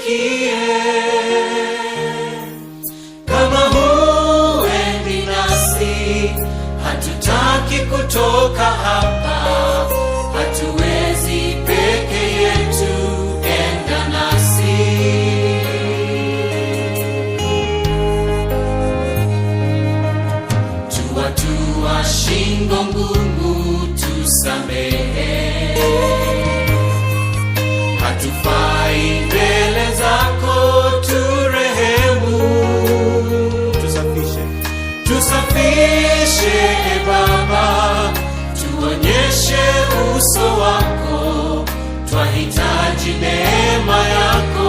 Tusikie. Kama huendi nasi, hatutaki kutoka hapa, hatuwezi peke yetu, enda nasi. Tuatua shingo ngumu, tusamehe, hatufai mbele zako, turehemu. Tusafishe. Tusafishe, e Baba, tuonyeshe uso wako, twahitaji neema yako.